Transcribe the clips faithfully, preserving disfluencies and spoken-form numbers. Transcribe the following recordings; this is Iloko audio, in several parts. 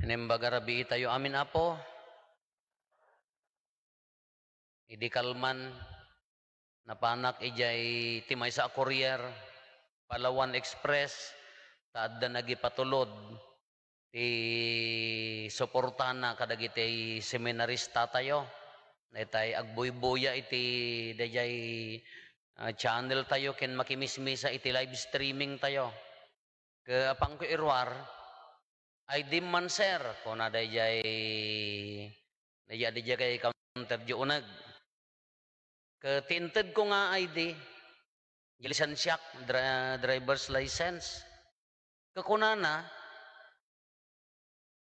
Naimbag a rabii tayo amin, Apo. Idi kalman, napanak idiay ti maysa a courier, Palawan Express, ta adda nagipatulod ti suportana kadagiti seminarista tayo. Daytay agbuybuya iti dayjay, ah, channel tayo ken makimismisa iti live streaming tayo. Ket apanko iruar, "Ay, di man, sir," kuna dayjay, dayjay, dayjay kay counter di uneg. Ket ti intedko nga I D, lisensiak, dri-, driver's license. Ket kunana,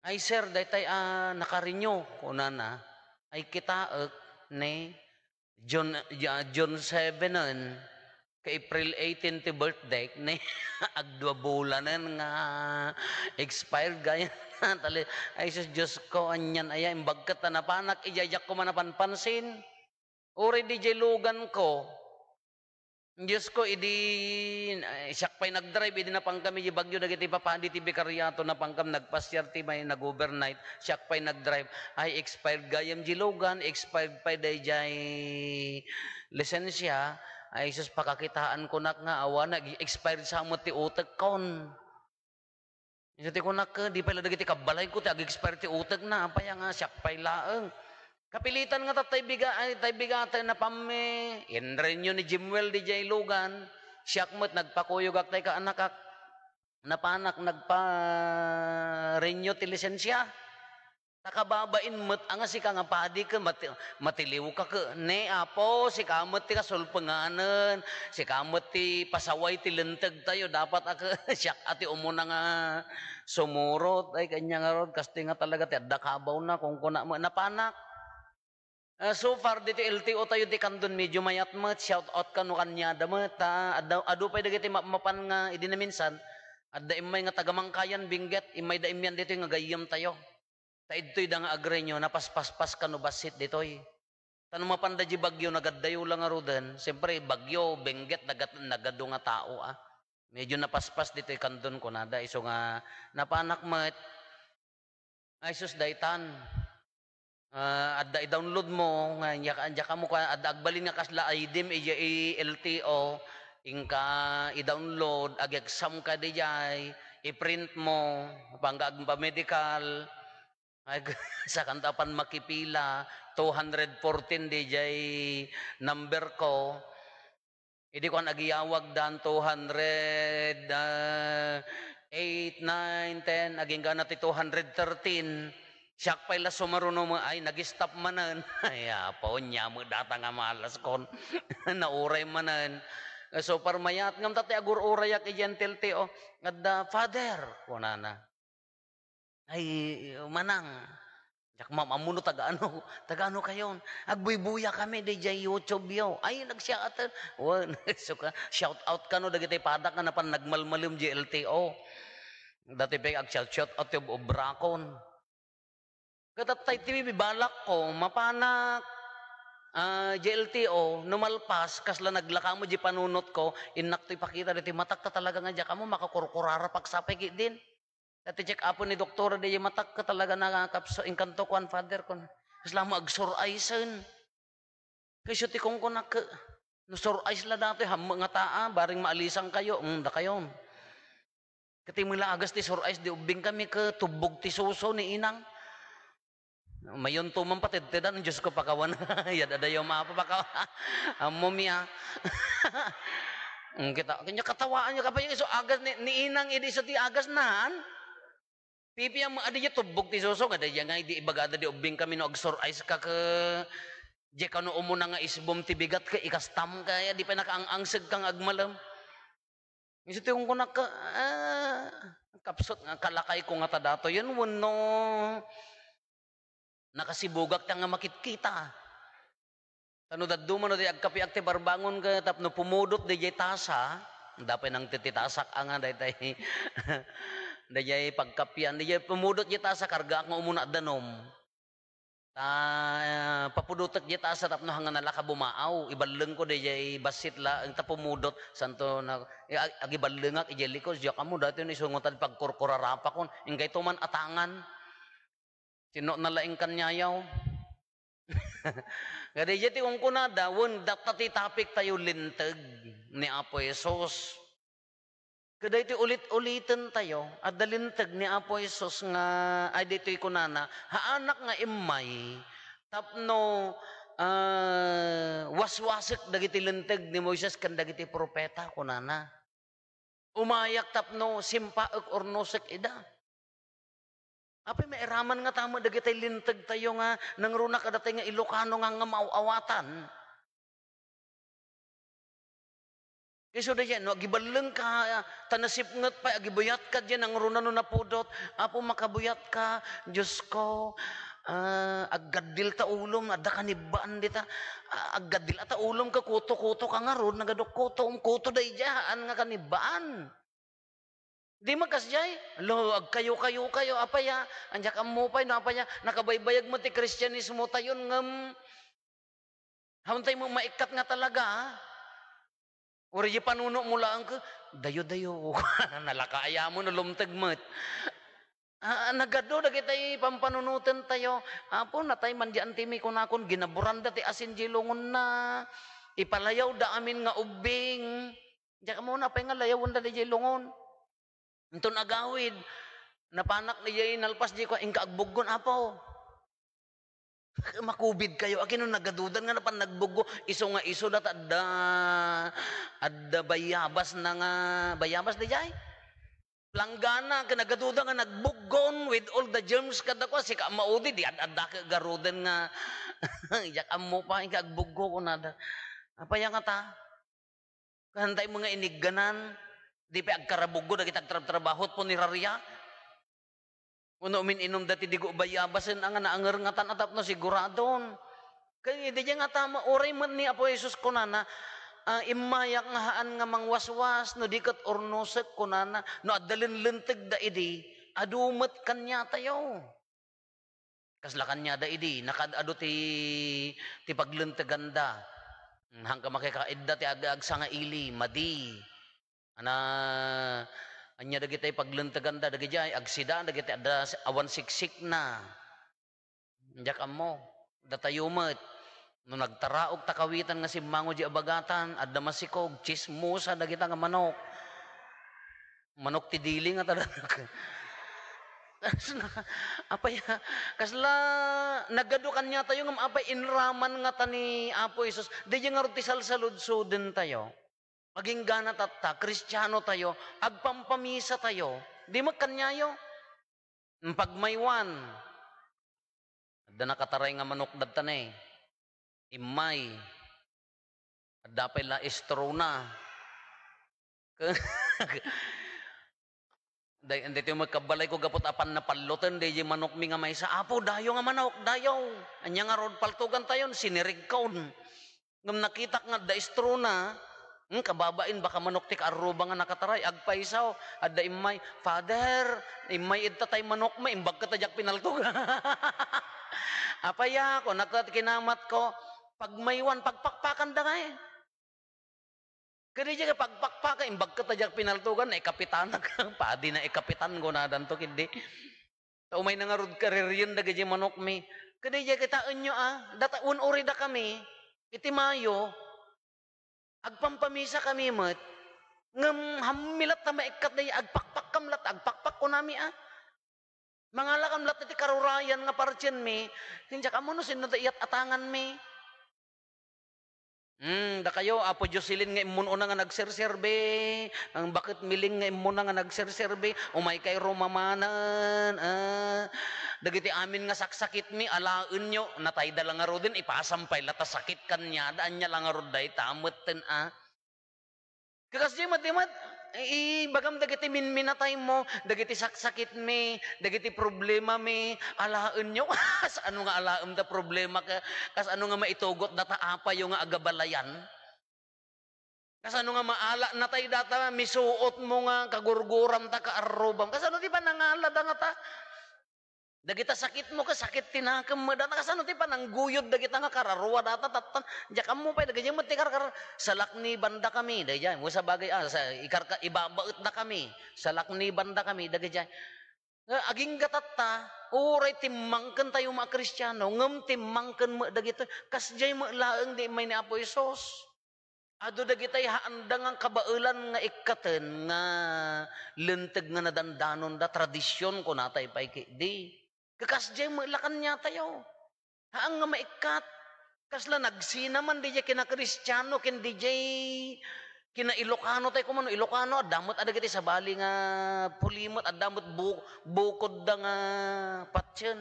"Ay, sir, daytay a naka-renew," kunana, "ay kitaek ni June, ya, June seven-en, ka April eighteen ti birthday ni agdua bulanen nga expired gayam." Tali, ay sus, Diyos ko, anian aya, imbag ket ta napanak, idiay diak koma napanpansin. Uray didiay luganko, Diyos ko, idi, ay, siak pay nagdrive, idi napankami di Baguio, dagiti papadi ti bikariato, napankam nagpasiar ti may nag-overnight, siak pay nagdrive. Ay, expired gayam di lugan, expired pay dayjay lisensia. Ay, sus, pakakitaan kunak nga awan, nag-expired sa met ti utekkon. Isu ti kunak, "Di pay la dagiti kabbalayko ti ag-expire ti utekna, apay a nga siak pay laeng." Kapilitan nga tattay biga-, ay, tay bigaten, napammi, inrenew ni Jimwell didiay lugan. Siak met nagpakuyogak tay kaanakak. Napanak nagpa-renew ti lisensia. Ta kababain met a nga sika nga padi ket mati-, matiliwka ket, "Ne, Apo, sika met ti kasulpenganen, sika met ti pasaway ti lentegtayo, dapat a ket siak a ti umuna nga sumurot." Ay, kanya ngarud, kastoy nga talaga ti adda kabawna, kunkuna met, napanak. Ah, so far, ditoy L T O tayo ti kandon, medyo mayat met, shout out kano kaniada met, ta adda, adu pay dagiti mapmapan nga idi naminsan, adda immay nga taga Mangkayan, Benguet, immayda immian ditoy nga gayyemtayo. Ta idtoy da nga agrenew, napaspaspas kano bassit ditoy. Ta no mapanda di Baguio, nagaddayo la ngaruden. Siyempre, Baguio, Benguet, nagat-, nagadu nga tao, ah. Medyo napaspas ditoy kandon, kunada. Isu nga napanak met, ay sus, daytan. Ah, adda i-download mo, nga, nya-, nya kamo kua-, adda agbalin nga kasla I D-m, idiay L T O, inka i-download, ag-exam ka diay, i-print mo, pangga agpa-medical, Ay, sakanto apan makipila, two hundred fourteen diay number ko. Idi kuan, agiyawag dan two hundred, ah, eight, nine, ten, agingga na ti two hundred thirteen. Siak pay la sumaruno met, ay, nag-stop manen. Ay, apo, nia met data nga malas kon. Nauray manen. So, parmayat, ngem ta ti agur-urayak idiay L T O, adda, "Father," kunana. Ay, manang, diak maammo no taga ano, taga ano kayon? Agbuybuya kami diay YouTube yo. Ay, nagsiaten. Wen, suka, shout out kano dagiti padak nga napan nagmalmalem diay L T O. Dati pay ag-shout, shout out ti obrakon. Ket attay ti bibalak ko, mapanak, ah, diay L T O, no malpas, kasla naglaka mo diay panunot ko, innak to ipakita diti matak ta talaga nga diak ammo, makakurkurara pagsapay ketdin. Dati check-up ni doktora, di matak ka talaga nakakapso. Inkanto kuan, Father, kun kasla mo agsur-eyesen. Kaso ti kunkunak, no sur-eyes la datoy, hammo nga taa, bareng maalisan kayo, mm, dakayon. Ket ti melagas ti sur-eyes, di ubbing kami, ket tubbog ti suso ni inang. Mayunto man patedtedan, Diyos ko, pakawan. Yad adayo mapa, pakawan. Ammo mi, ah. Mm, kita, kanya katawaan niya, kapay yung iso agas ni, ni inang, idi iso ti agas naan. Pipiam, adi diay tubbog ti suso, nga diay nga, idi ibagada di ubbing kami no agsur-eyes ka ke, diay kano umuna nga isbom ti bigat ke, ikastam ka, ya, di pay nakaang-angseg ka nga agmalem. Isu ti kunkunak ka, ah, kapsut nga kalakay ko nga ta datoyen wenno nakasibugak ta nga makitkita. Ta no dadduma no di agkapiak ti barbangon ka tapno pumudot diay tasa, da pay nangtititasak a nga daytay, diay pagkapian, diay pumudot diay tasa, kargaak nga umuna danum. Ta, ah, papudotek diay tasa tapno hanga nalaka bumaaw. Iballengko diay bassit laeng ta pumudot. Santo na, eh, ag-, agiballengak idiay likod. Diak ammo, dati no isungot ti pagkurkurarapakon. Inggayto man atangan. Sino nalaing kaniayo? Kadi diay ti kunkunada, wen, dayta ti topic tayo, linteg ni Apo Jesus. Kadi diay ti ulit-uliten tayo, adda linteg ni Apo Jesus nga, ay, ditoy kunana, haanak nga immay, tapno, ah, waswasek dagiti linteg ni Moises ken dagiti propeta, kunana. Umayak tapno simpaek, urnosek ida. Apay, mairaman ngata met dagitay linteg tayo nga nangruna kadatay nga Ilocano nga, nga maaw-awatan. Isu daydiay, no, agiballengka, ta nasipnget pay, agibuyatka diay, nangruna no napudot, Apo, makabuyatka, Diosko, ah, aggaddil ta ulom, adda kanibbaan dita, ah, aggaddil ta ulom, ka kuto-kuto ka ngarud, nagadok kuto, um, kuto daydiay, haan nga kanibbaan. Di met kasdiay? Lo, agkayo-kayo kayo. Apay a? Ania, ammo pay no apay a? Nakabaybayag met ti Kristianismo tayon ngem, haantay met maikkat nga talaga, a? Uray di panuno mo laeng ket, dayo-dayo. Nalaka aya mo no lumteg met. Ah, nagadu dagitay pampanunoten tayo. Apo, natay man di antimi kunakon, ginaburanda ti asin di lungonna. Ipalayawda amin nga ubbing. Diak ammo no apay nga layawenda daydiay lungon. Inton agawid, napanak daydiay nalpas, di ko, inka agbuggon, Apo. Makubid kayo. Akin no nagadudan nga napan nagbuggo, isu nga isu data adda, adda bayabas na nga, bayabas daydiay? Planggana, ken nagaduda nga nagbuggon with all the germs kadakua, sika maudi, di ad-adda ka garuden nga, diak ammo pay nga agbuggo kunada. Apay a ngata? Kaantay met nga inigganan, di pay agkarabuggo dagiti agtrabtrabaho ket punerarya. Wenno umin-inum dati digo bayabasen a nga naangerngetan a tapno siguradon. Ket idi diay nga tama, uray met ni Apo Jesus kunana, ah, "Immayak nga haan nga mangwaswas, no di ket urnosek," kunana. No adda lenlentegda idi, adu met kaniatayo. Kasla kaniada idi, nakaad-adu ti, ti paglenteganda. Haanka makikaidda ti ag-, agsangaili, madi. Ana, ania dagiti paglenteganda dagidiay, agsida dagiti adda s-, awan siksikna. Diak ammo. Datayo met. No nagtaraok ta kawitan nga simmango di abagatan, adda masikog, tsismosa dagita nga manok. Manok ti dili nga talaga. Kasla, apay, kasla nagadu kaniatayo ngem apay inraman ngata ni Apo Jesus. Daydiay ngarud ti salsaludsodentayo. Agingga tatta, Kristiano tayo, agpampamisa tayo. Di met kaniayo. Pagmaywan. Adda nakataray nga manok dadta ne. Immay. Adda pay la estrona. Day-, daytoy met kabbalayko gapu ta apan napalloten daydiay manokmi nga maysa. "Apo, dayo nga manok, dayo." Ania ngarud, paltogantayon, sinirigkon. Ngem nakitak nga adda estrona, hmm, kababain, baka manok ti kaarruba nga nakataray, agpayso, adda immay, "Father, immay ita tay manokmi, imbag ket a diak pinaltog." "Apay a?" kunak ket kinamatko, "Pagmaywan, pagpakpakanda ngay." Kadi diay pagpakpaka, imbag ket a diak pinaltogan, naikapitanak. Padi naikapitan, kunadanto ketdi. Ta umayna ngarud karirien dagiti manokmi. Kadi diay kitaenyo a, data un-uridakami, iti Mayo, agpampamisakami met, ngem hammi latta maikkat daydiay, agpakpakkam latta, agpakpak kunami a. Mangalakam latta ti karurayan nga partienmi, ken diak ammo no sinno ti iyat-atanganmi. Hmm, dakayo, Apo Jocelyn nga immun-una nga nagserserbi, ang bakit Miling nga immun-una nga nagserserbi, umay kay rumamanan, ah, dagiti amin nga saksakitmi, alaenyo, natayda la ngaruden, ipasam pay la ta sakit kaniada, ania la ngarud dayta, metten, ah. Kakas di met, di met, ibagam dagiti minminataymo, dagiti saksakitmi, dagiti problemami, alaenyo. Kasano nga alaem ta problema ka, kasano nga maitugot data apayo nga agabalayan? Kasano nga maala natay data misuotmo nga kagurguram ta kaarrubam? Kasano ti panangala da ngata? Dagita sakitmo ket sakit ti nakemmo data, kasano ti panangguyod dagita nga kararua data tattan? Diak ammo pay dagiti met ti karkar-, salaknibandakami daydiay. Mo sabagay, ah, sa, ikarka-, ibabaetdakami, salaknibandakami dagiti. Eh, agingga tatta, uray timmangken tayo nga Kristiano, ngem timmangken met dagitoy. Kasdiay met laeng di immay ni Apo Jesus. Adu dagitay haanda nga kabaelan nga ikkaten nga linteg nga nadandanonda, tradision, kunatay pay ketdi. Kakasdiay met la kaniatayo. Haan nga maikkat. Kasla nagsina man diay kina-Kristiano ken diay kina-Ilocano tayo, kumano Ilocano, adda met a dagiti sabali nga puli met, adda met bu-, bukodda nga patien.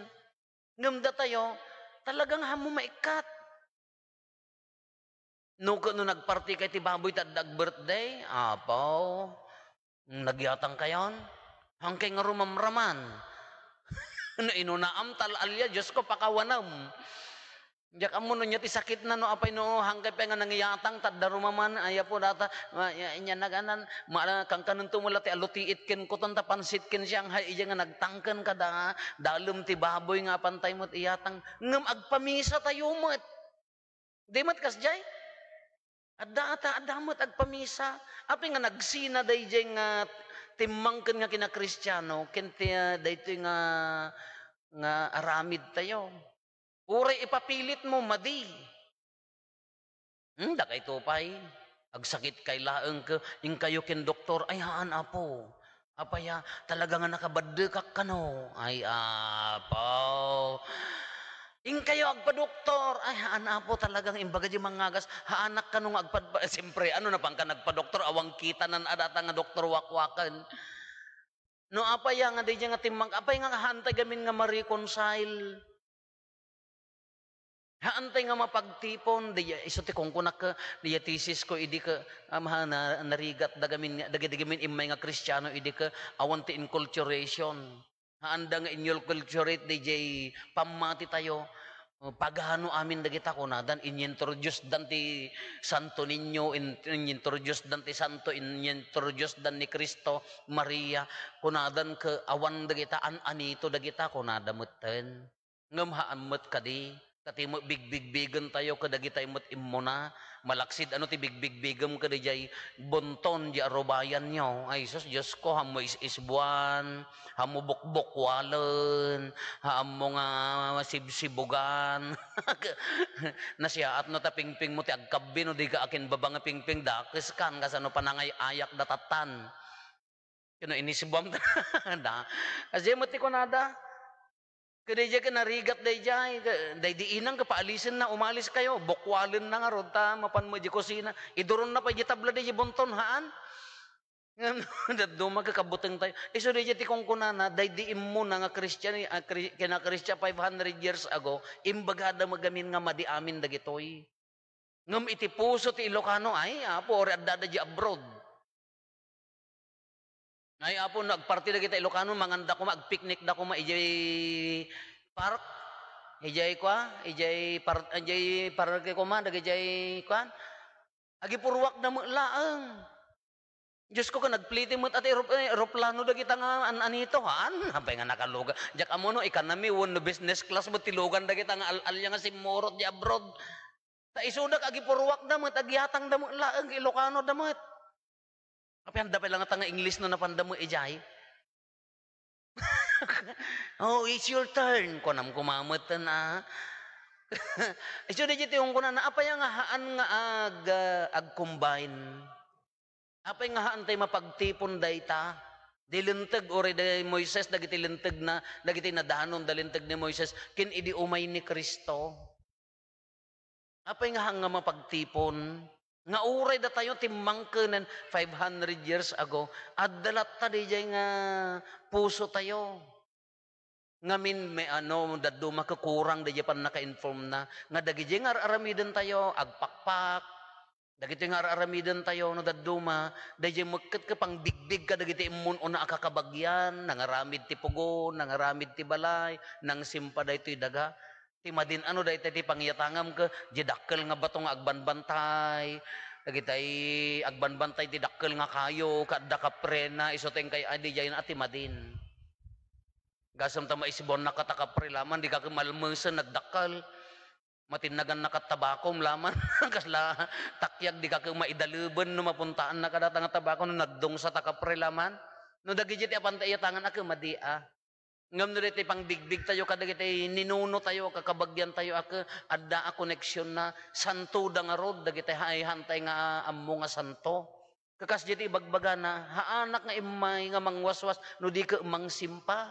Ngem datayo, talagang haan mo maikkat. No, no nagparti kay ti baboy ta adda ag-birthday, apaw, nagyatang kayon? Hankay nga rumamraman. No inunaam, tal-alia, Diyos ko, pakawanem. Diak ammo no nia ti sakitna, no apay, no hankay pay nga nangiyatang, ta adda rumaman, ay, apo, data, ma-, ya-, inya naganan, ma-, kankanento mo la ti alutiit ken kuton ta pansit ken Shanghai, ija nga nagtangken kada, dalem ti baboy nga apantay met iyatang, ngem agpamisa tayo met. Di met kasdiay? Adda ata, adda met agpamisa. Apay nga nagsina daydiay nga timmangken nga kina-Kristiano ken ti, ah, daytoy nga, nga aramid tayo. Uray ipapilit mo, madi. Hmm, dakayto pay. Agsakit kay laeng ke, inkayo ken doktor, ay, haan, Apo. Apay a, talaga nga nakabaddekak kano? Ay, apaw. Inkayo agpadoktor. Ay, haan, Apo, talagang imbaga di mangagas. Haanak kano nga agpadpa-, eh, siyempre, ano, napanka nagpadoktor, awan kitanan a data nga doktor wakwaken. No, apay a nga daydiay nga timmang-, apay nga haantay gamin nga ma-reconcile? Haantay nga mapagtipon, di, isu ti kunkunak, di, thesis ko idi ke, am, ha, na, narigat da gamin nga, dagiti gamin immay nga Kristiano idi ke, awan ti inculturation. Haanda nga inculturate di jay pammati tayo. O, pagano amin dagita, kunadan, inintroduce dan ti Santo Niño, in-, inintroduce dan ti Santo, inintroduce dan ni Cristo, Maria, kunadan ke, awan dagita, an-anito dagita, kunada metten. Ngem haan met kadi, ta ti met bigbigbigen tayo kadagitay met immuna, malaksid ano ti bigbigbigem kadi jay bunton di arubayanyo. Ay, sus, Dios ko, hammo is-isbuan, hammo bukbukwalen, hammo nga sibsibugan. Nasiaat no ta pingping mo ti agkabbi, no di ka akin baba nga pingping, dakes kan, kasano panangay-ayak datatan. Kano inisbuam da. Kasi met ti kunada. Kadaydiay ket narigat daydiay, ka-, daydi inang ket paalisenna, umalis kayo, bukwalenna ngarud ta mapan met di kusina. Iduronna pay di tabla daydi bunton, haan? Ngem dadduma ket kabutengtayo. Isu daydiay ti kunkunana, daydi immuna nga Christian, ah, Kri-, kina-Christian five hundred years ago, imbagada met gamin nga madi amin dagitoy. Ngem iti puso ti Ilocano, ay, Apo, uray addada di abroad. Ay, Apo, no agparti dagiti Ilocano, manganda koma, agpiknik da koma, idiay park, idiay kua, idiay par-, idiay parke koma, dagidiay kuan. Agipurwak da met laeng. Diyos ko, ka nagplete met ati erop-, eh, eroplano dagita nga an-, anito, haan? Apay nga nakalugan. Diak ammo no economy, wenno business class met ti lugan dagita nga al-, alya nga simmurot di abroad. Ta isuda ket agipurwak da met, agyatang da met laeng, Ilocano da met. Apay, anda pay lang nga English no napan da met idiay. "Oh, it's your turn," kunam koma metten, a. Isu daydiay ti kunkunana, apay nga haan nga ag-, ah, ag-combine? Apay nga haan tay mapagtipon dayta? Di linteg, uray di Moises, dagiti lintegna, dagiti nadanon da linteg ni Moises, ken idi umay ni Cristo. Apay nga haan nga mapagtipon? Nga uray datayo timmangkenen five hundred years ago, adda latta daydiay nga puso tayo. Ngamin, may ano, dadduma ket kurang daydiay pannakainformna, nga dagidiay nga ar-aramiden tayo, agpakpak, dagitoy nga ar-aramiden tayo, no dadduma, daydiay mekket ket pangbigbig kadagiti immun-una a kakabagyan, nangaramid ti pugon, nangaramid ti balay, nangsimpa daytoy daga. Ti madin-ano dayta ti pangyatangam ket, di dakkel nga bato nga agbanbantay, dagitay agbanbantay ti dakkel nga kayo, ket adda kaprena, isu ti inkay-, a, di jay na ti madin. Gasem ta maisbuannak ket a kapre laman, dika ket malmesen, nagdakkel. Matinnagannak ket tabakom laman, kasla takyag, dika ket maidaleben no mapuntaannak a data nga tabako no nagdungsa ta kapre laman. No dagiti ti apanta iyatangan a ket madi a. Ngem no daytoy pangbigbigtayo kadagiti ninunotayo, kakabagiantayo a ke-, adda a koneksionna, santoda ngarud dagiti haantayo nga ammo nga santo. Kakas daytoy ibagbagana, haanak nga immay nga mangwaswas no di ket mangsimpa.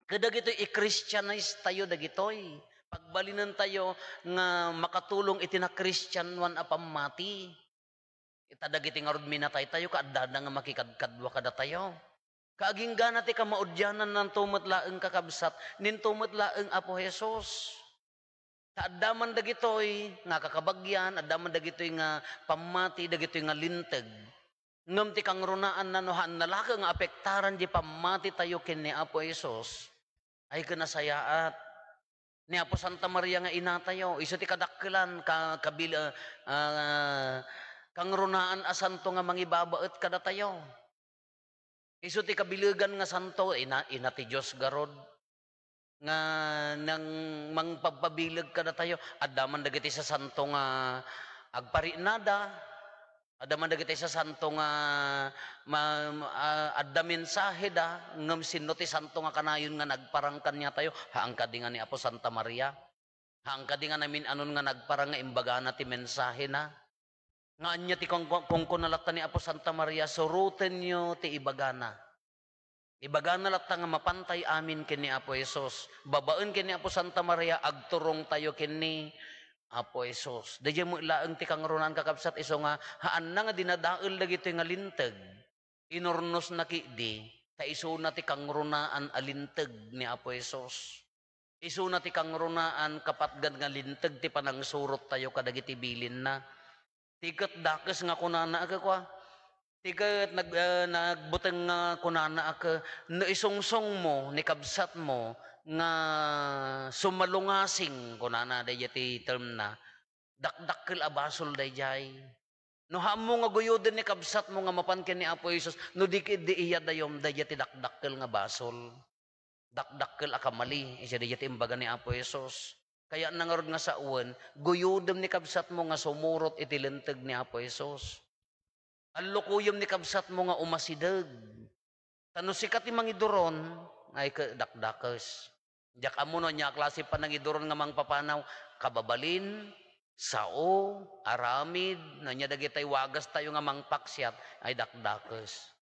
Kadagitoy i-Christianize tayo dagitoy. Pagbalinentayo nga makatulong iti nakristianoan a pammati. Ita dagiti ngarud minataytayo, kaaddada nga makikadkadua kadatayo. Kaaginggana ti kamaudianannanto met laeng, kakabsat, ninto met laeng Apo Jesus. Ta adda man dagitoy nga kakabagian, adda man dagitoy nga pammati, dagitoy nga linteg. Ngem ti kangrunaanna no haanna la ket nga apektaran ti pammatitayo ken ni Apo Jesus, ay ket nasayaat. Ni Apo Santa Maria nga inatayo, isu ti kadakkelan, ka-, kabil-, ah, ah, kangrunaan a santo nga mangibabaet kadatayo. Isu ti kabilegan nga santo, ina, ina ti Dios garud. Nga nang mangpagpabileg kadatayo, adda man dagiti sasanto nga agparinada, adda man dagiti sasanto nga ma-, ma-, ah, adda mensaheda, ngem sinno ti santo nga kanayon nga nagparang kaniatayo? Haan kadi nga ni Apo Santa Maria? Haan kadi nga namin-anon nga nagparang nga imbagana ti mensahena? Nga ania ti kun-, kun-, kunkuna latta ni Apo Santa Maria, surotenyo ti ibagana. Ibagana latta nga mapantay amin ken ni Apo Jesus. Babaen ken ni Apo Santa Maria, agturongtayo ken ni Apo Jesus. Daydiay met laeng ti kangrunaan, kakabsat, isu nga haanna nga dinadael dagitoy nga linteg. Inurnosna ketdi, ta isuna ti kangrunaan a linteg ni Apo Jesus. Isuna ti kangrunaan, kapatgan, nga linteg ti panangsurottayo kadagiti bilinna. Ti ket dakes nga kunana a ke, kua. Ti ket nag-, ah, nagbuteng nga kunana a ke, no isungsongmo ni kabsatmo nga sumalungasing, kunana, daydiay ti termna, dakdakkel a basol daydiay. No haanmo nga guyoden ni kabsatmo nga mapan ken ni Apo Jesus, no di ketdi iyadayom, daydiay ti dakdakkel nga basol. Dakdakkel a kamali, isu daydiay ti imbaga ni Apo Jesus. Kayatna ngarud nga sawen, guyoden ni kabsatmo nga sumurot iti linteg ni Apo Jesus. Allukoyem ni kabsatmo nga umasideg. Ta no sika ti mangiduron, ay ke-, dakdakes. Diak ammo no ania a klase panangiduron nga mangpapanaw, kababalin, sao, aramid, no ania dagitay wagastayo nga mangpaksiat, ay dakdakes.